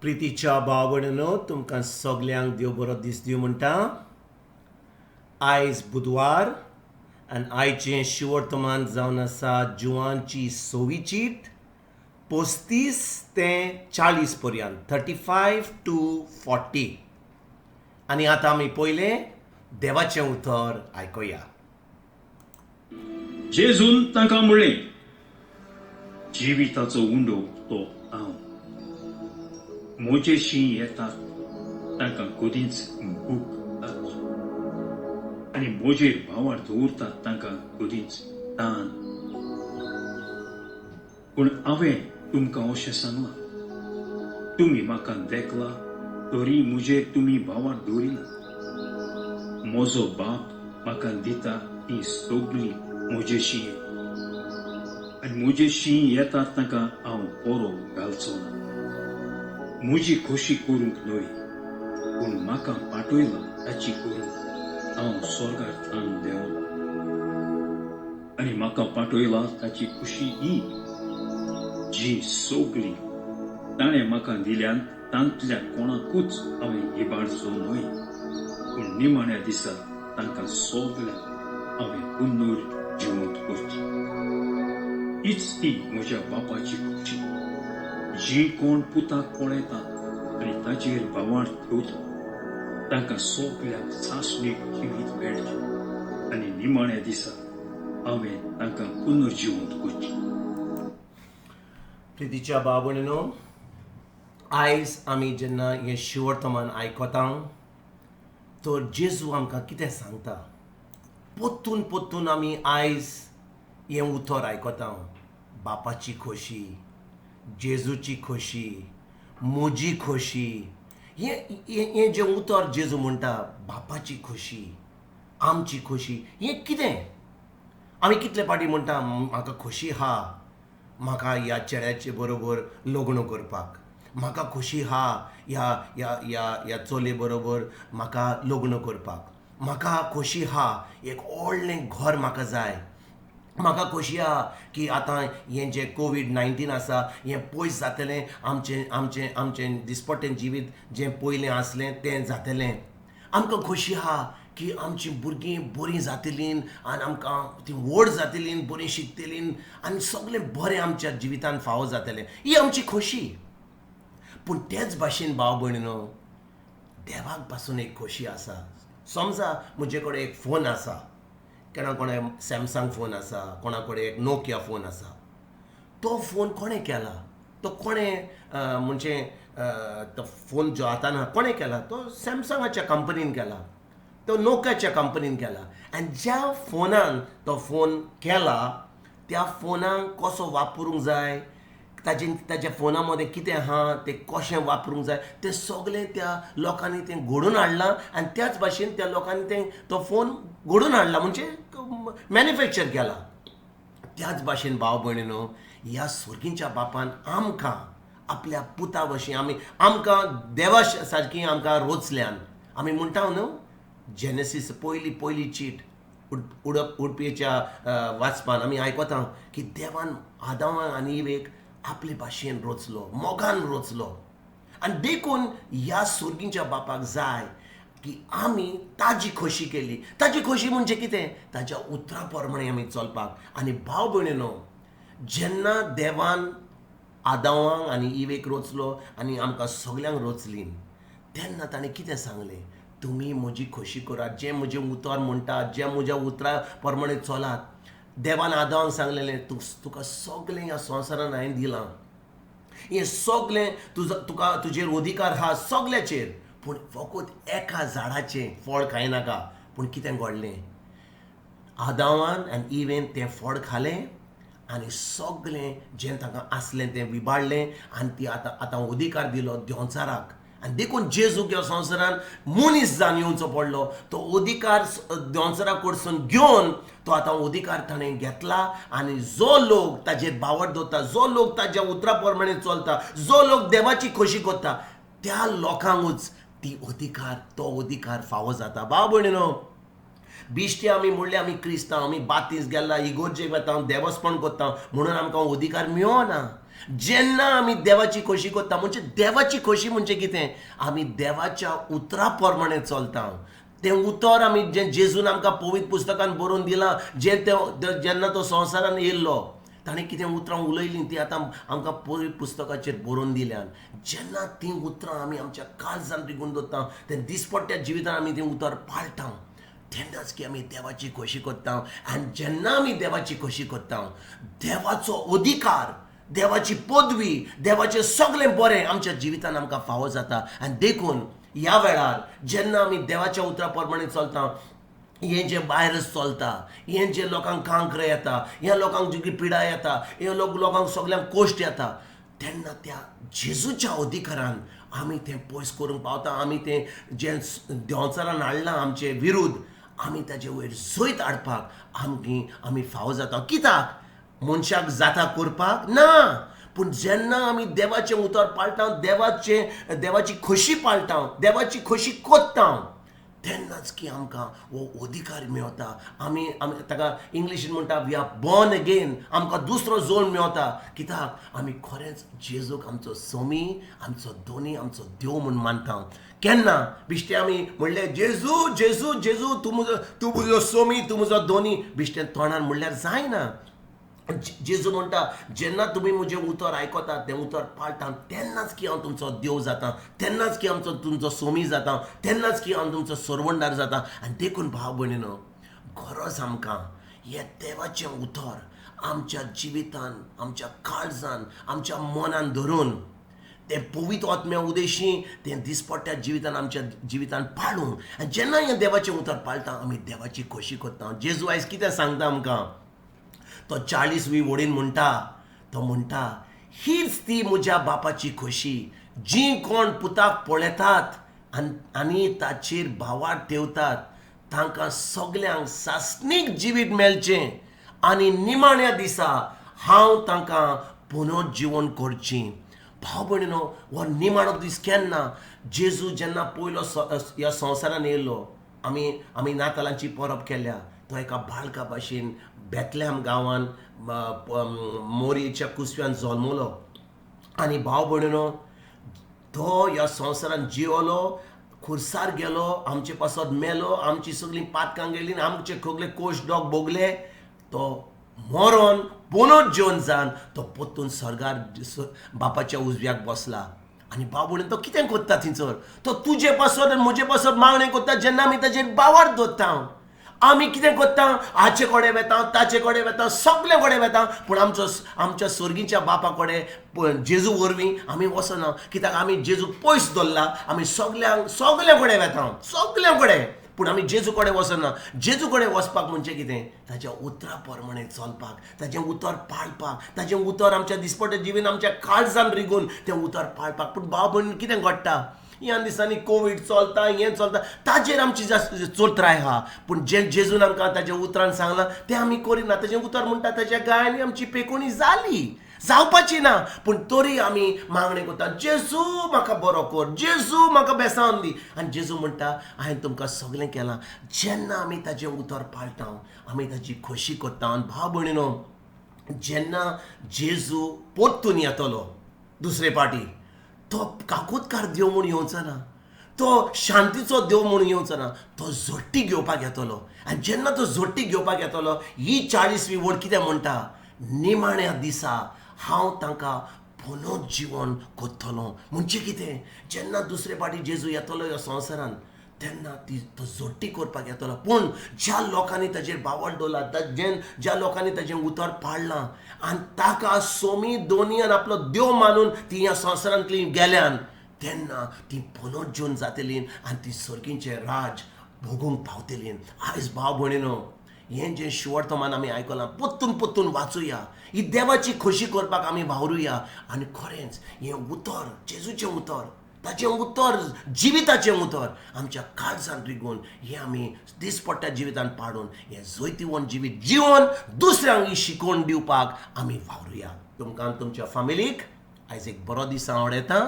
प्रितीच्या भाव भयणीनो, तुमकां सगल्यांक देव बरो दीस दिवं म्हणटा. आयज बुधवार आनी आयचें शिवर्तमान जावन आसा जुवांची सवी चीट 35 ते 40 पर्यंत, 35 to 40. आनी आतां आमी पयलें देवाचें उतर आयकुया. जेजून तांकां म्हणलें, जिविताचो उंडो तो हांव. म्हजेशी येतात तांकां कदींच भूक लागची आनी म्हजेर भावार्थ दवरतात तांकां कदींच तान. पूण हांवें तुमकां अशें सांगलां, तुमी म्हाका देखला तरी म्हजेर तुमी भावार्थ दवरिना. म्हजो बाप म्हाका दिता ती सगळी म्हजेशी आनी म्हजेशी येतात तांकां हांव बरो घालचो ना. म्हजी खोशी करूंक न्हय, पूण म्हाका पाठयला ताची करूंक हांव स्वर्गार थावन देंवला. आनी म्हाका पाठयला ताची खुशी ही, जी सगळी ताणें म्हाका दिल्यान तांतल्या कोणाकूच हांवें इबाडचो न्हय, पूण निमाण्या दिसा तांकां सगळ्यांक हांवें पुनर जिवंत करची. हीच ती म्हज्या बापाची खुशी. जी कोण पुताक पळयतात आनी ताचेर भावार्थ ठेवतात तांकां सगळ्यांक सासणीक जिवीत मेळचें आनी निमाण्या दिसा हांवें तांकां पुनर्जिवंत करचें. प्रितीच्या भाव भयणीनो, आयज आमी जेन्ना हें शिवर्तमान आयकता तर जेजू आमकां कितें सांगता? पोत्तून पोत्तून आमी आयज हें उतर आयकता, बापाची खोशी, जेजूची खोशी, म्हजी खोशी. हें हें हें जें उतर जेजू म्हणटा, बापाची खोशी, आमची खोशी, हें कितें? आमी कितले फावटी म्हणटा, म्हाका खोशी आहा म्हाका ह्या चेड्याचे बरोबर लग्न करपाक, म्हाका खोशी आहा ह्या ह्या ह्या ह्या चलये बरोबर म्हाका लग्न करपाक, म्हाका खोशी आहा एक व्हडलें घर म्हाका जाय, म्हाका खोशी आहा की आतां हें जें कोवीड 19 आसा हें पयस जातलें, आमचें आमचें आमचें दिसपट्टें जिवीत जें पयलें आसलें तें जातलें, आमकां खोशी आहा की आमचीं भुरगीं बरीं जातलीं आनी आमकां तीं व्हड जातलीं, बरीं शिकतलीं आनी सगळें बरें आमच्या जिवितान फावो जातलें. ही आमची खोशी. पूण तेच भाशेन भाव भयणीनो, देवाक पासून एक खोशी आसा. समजा म्हजे कडेन एक फोन आसा, कोणा कोणा सॅमसंग फोन आसा, कोणा कडेन एक नोकिया फोन आसा. तो फोन कोणें केला? तो कोणें, म्हणजे तो फोन जो आतां ना, कोणें केला? तो सॅमसंगाच्या कंपनीन केला, तो नोकियाच्या कंपनीन केला. आनी ज्या फोनान तो फोन केला त्या फोनाक कसो वापरूंक जाय, ताजे ताज्या फोना मदें कितें आहा, तें कशें वापरूंक जाय, तें सगळें त्या लोकांनी तें घडोवन हाडलां. आनी त्याच भाशेन त्या लोकांनी तें तो फोन घडोवन हाडला, म्हणजे मॅन्युफॅक्चर केला. त्याच भाशेन भाव भयणीनो, ह्या स्वर्गींच्या बापान आमकां आपल्या पुता भशेन, आमी आमकां देवा सारकी आमकां रोचल्यान. आमी म्हणटा न्हू, जेनेसीस पयली पयली चीट उडप उडपेच्या वाचपान आमी आयकता की देवान आदावान आनी इवेक आपले भाशेन रोचलो, मोगान रोचलो. आनी देखून ह्या स्वर्गींच्या बापाक जाय की आमी ताजी खोशी केली. ताजी खोशी म्हणजे कितें? ताज्या उतरा प्रमाणे आमी चलपाक. आनी भाव भयणीनो, जेन्ना देवान आदावांक आनी इवेक रोचलो आनी आमकां सगल्यांक रोचली तेन्ना ताणें कितें सांगलें? तुमी म्हजी खोशी करात, जें म्हजें उतर म्हणटात, जें म्हज्या उतरा प्रमाणे चलात. देवान आदावांक सांगलेलें, तूं तुका सगळें ह्या संवसारान हांवें दिलां, हें सगळें तुजो, तुका तुजेर अधिकार आहा सगल्याचेर, पूण फकत एका झाडाचें फळ खायनाका. पूण कितें घडलें? आदावान आनी इवेन तें फळ खालें आनी सगळें जें तांकां आसलें तें विबाडलें. आनी ती आतां आतां अधिकार दिलो देंवचाराक. आनी देखून जेजूक ह्या संवसारान मनीस जावन येवचो पडलो. तो अधिकार देंवचारा कडसून घेवन तो आतां अधिकार ताणें घेतला. आनी जो लोक ताजेर भावार्थ दवरता, जो लोक ताज्या उतरा प्रमाणे चलता, जो लोक देवाची खोशी करता, त्या लोकांकूच ती अधिकार तो अधिकार फावो जाता. भाव भयणीनो, बिश्टी आमी म्हणलें आमी क्रिस्तांव, आमी बातीस गेला, इगोर्जेक वता, देवस्पण करता, म्हणून आमकां अधिकार मेळना. जेन्ना आमी देवाची खोशी करता म्हणजे देवाची खोशी म्हणजे कितें, आमी देवाच्या उतरा प्रमाणे चलता. तें उतर आमी जें जेजून आमकां पवित्र पुस्तकान बरोवन दिलां, जें तें जेन्ना तो संवसारान येयल्लो ताणें कितें उतरां उलयलीं तीं आतां आमकां पवित्र पुस्तकाचेर बरोवन दिल्यान. जेन्ना तीं उतरां आमी आमच्या काळजान रिगून दवरता, तें दिसपट्ट्या जिवितान आमी तीं उतर पाळटा, तेन्नाच की आमी देवाची खोशी करता. आनी जेन्ना आमी देवाची खोशी करता, देवाचो अधिकार, देवाची पदवी, देवाचें सगळें बरें आमच्या जिवितान आमकां फावो जाता. आनी देखून ह्या वेळार जेन्ना आमी देवाच्या उतरा प्रमाणे चलता, हें जें वायरस चलता, हें जें लोकांक कांक्र येता, ह्या लोकांक जी पिडा येता, हे लोकांक सगल्यांक कोश्ट येता, तेन्ना त्या जेजूच्या अधिकारान आमी तें पयस करूंक पावता. आमी तें जें देंवचारान हाडलां आमचे विरुद्ध, आमी ताजे वयर जैत हाडपाक आमी फावो जाता. कित्याक मनशाक जाता करपाक ना, पूण जेन्ना आमी देवाचें उतर पाळटा, देवाची खोशी पाळटा, देवाची खोशी कोत्ता, तेन्नाच की आमकां हो अधिकार मेवता. आमी आमी ताका इंग्लिशीन म्हणटा we are born again. आमकां दुसरो जल्म मेवता. कित्याक आमी खरेंच जेजूक आमचो सोमी, आमचो दोनी, आमचो देव म्हूण मानता. केन्ना बिश्टें आमी म्हणलें जेजू जेजू जेजू तूं म्हजो सोमी, तूं म्हजो दोनी, बिश्टें तोंडान म्हणल्यार जायना. जेजू म्हणटा जेन्ना तुमी म्हजें उतर आयकतात, तें उतर पाळटा, तेन्नाच की हांव तुमचो देव जाता, तेन्नाच की आमचो तुमचो सोमी जाता, तेन्नाच की हांव तुमचो सरवंडार जाता. आनी देखून भाव भयणीनो, गरज आमकां हें देवाचें उतर आमच्या जिवितान, आमच्या काळजान, आमच्या मनान धरून तें पवित्र आत्म्या उदेशी तें दिसपट्ट्या जिवितान आमच्या जिवितान पाळूंक. आनी जेन्ना हें देवाचें उतर पाळटा, आमी देवाची खोशी करता. जेजू आयज कितें सांगता आमकां, तो 40वी वडीन म्हणटा, तो म्हणटा हीच ती म्हज्या बापाची खोशी, जी कोण पुताक पळयतात आनी ताचेर भावार्थ ठेवतात तांकां सगल्यांक सासणीक जिवीत मेळचें आनी निमाण्या दिसा हांव तांकां पुनर्जिवन करची. भाव भयणीनो, हो निमाणो दीस केन्ना? जेजू जेन्ना पयलो ह्या संवसारान येयलो, आमी आमी नातालांची परब केल्या, तो एका बाळका भाशेन बेतल्याम गांवान मोरयेच्या कुसव्यान जल्मलो. आनी भाव भयणीनो, तो ह्या संवसारान जिवलो, खुर्सार गेलो, आमचे पासत मेलो, आमची सगळीं पातकां गेलीं, आमचे सगळे कोश डोक भोगले. तो मरोन पुनर्जिवन जावन तो परतून स्वर्गार बापाच्या उजव्याक बसला. आनी भाव भयणीनो, तो कितें करता थंयसर? तो तुजे पासत आनी म्हजे पासत मागणें करता. जेन्ना आमी ताजेर बावार दवरता, आमी कितें करता, हाचे कडेन वेता, ताचे कडेन वेता, सगळे कडेन वेता, पूण आमचो आमच्या स्वर्गीच्या बापा कडेन जेजू वरवीं आमी वचना. कित्याक आमी जेजू पयस दवरला. आमी सगल्यांक सगल्या कडेन वेता, सगल्या कडेन, पूण आमी जेजू कडेन वचना. जेजू कडेन वचपाक म्हणजे कितें? ताच्या उतरा प्रमाणे चलपाक, ताचें उतर पाळपाक, ताचें उतर आमच्या दिसपट्ट्या जिवीन आमच्या काळजान रिगून तें उतर पाळपाक. पूण भाव भयण कितें घडटा ह्या दिसांनी? कोवीड चलता, हें चलता, ताजेर आमची जास्त चोत्राय आहा. पूण जें जेजून आमकां ताच्या उतरान सांगलां तें आमी करिना. ताचें उतर म्हणटा ताच्या गायांनी आमची पेकोणी जाली, जावपाची ना, पूण तरी आमी मागणें करता, जेजू म्हाका बरो कर, जेजू म्हाका बेसावन दी. आनी जेजू म्हणटा हांवें तुमकां सगळें केलां. जेन्ना आमी ताचें उतर पाळटा, आमी ताची खोशी करता. आनी भाव भयणीनो, जेन्ना जेजू परतून येतलो दुसरे पाटी, तो काकूतकार देव म्हूण येवचो ना, तो शांतीचो देव म्हूण येवचो ना, तो झोट्टी घेवपाक येतलो. आनी जेन्ना तो झोट्टी घेवपाक येतलो, ही 40वी वड कितें म्हणटा? निमाण्या दिसा हांव तांकां पुनर्जिवन करतलो. म्हणजे कितें? जेन्ना दुसरे पाटी जेजू येतलो ह्या संवसारान, तेन्ना ती तो झोट्टी करपाक येतलो. पूण ज्या लोकांनी ताजेर बावड दवरला, ज्या लोकांनी ताजें उतर पाळ्ळां आनी ताका सोमी दोनी आनी आपलो देव मानून ती ह्या संवसारांतली गेल्यान, तेन्ना ती पुनर्जिवन जातली आनी ती सर्गीचें राज भोगूंक पावतली. आयज भाव भयणीनो, हें जें शिवर्तमान आमी आयकलां, परतून परतून वाचुया, ही देवाची खोशी करपाक आमी वावरुया. आनी खरेंच हें उतर, जेजूचें उतर, ताचें उतर जिविताचें उतर आमच्या काळजान रिगून हें आमी दिसपट्ट्या जिवितान पाडून हें जैतिवंत जिवीत जिवन दुसऱ्यांक ही शिकोवन दिवपाक आमी वावरुया. तुमकां तुमच्या फामिलीक आयज एक बरो दीस हांव आवडयता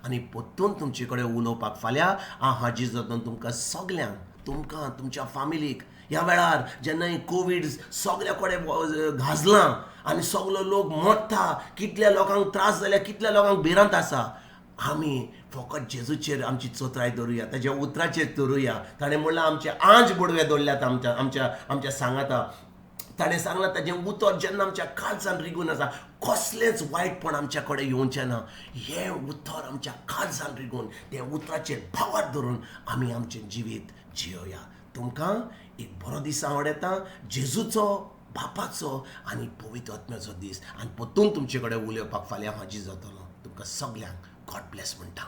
आनी परतून तुमचे कडेन उलोवपाक फाल्यां हांव हाजीर जाता. तुमकां सगल्यांक, तुमकां तुमच्या फामिलीक ह्या वेळार जेन्ना कोवीड सगल्या कडेन गाजलां आनी सगलो लोक मरता, कितल्या लोकांक त्रास जाल्या, कितल्या लोकांक भिरांत आसा. आमी फकत जेजूचेर आमची चोत्राय दवरुया, ताच्या उतराचेर दवरुया. ताणें म्हणलां आमचे आंज बडवे दवरल्यात आमच्या आमच्या आमच्या सांगाता. ताणें सांगलां ताजें उतर जेन्ना आमच्या काळजान रिगून आसा कसलेंच वायटपण आमच्या कडेन येवचें ना. हें उतर आमच्या काळजान रिगून तें उतराचेर भावार धरून आमी आमचें जिवीत जियोया. तुमकां एक बरो दीस आवडटा, जेजूचो, बापाचो आनी पवित्र आत्म्याचो दीस. आनी परतून तुमचे कडेन उलोवपाक फाल्यां हाजीर जातलो. तुमकां सगल्यांक गॉड ब्लेस म्हणटा.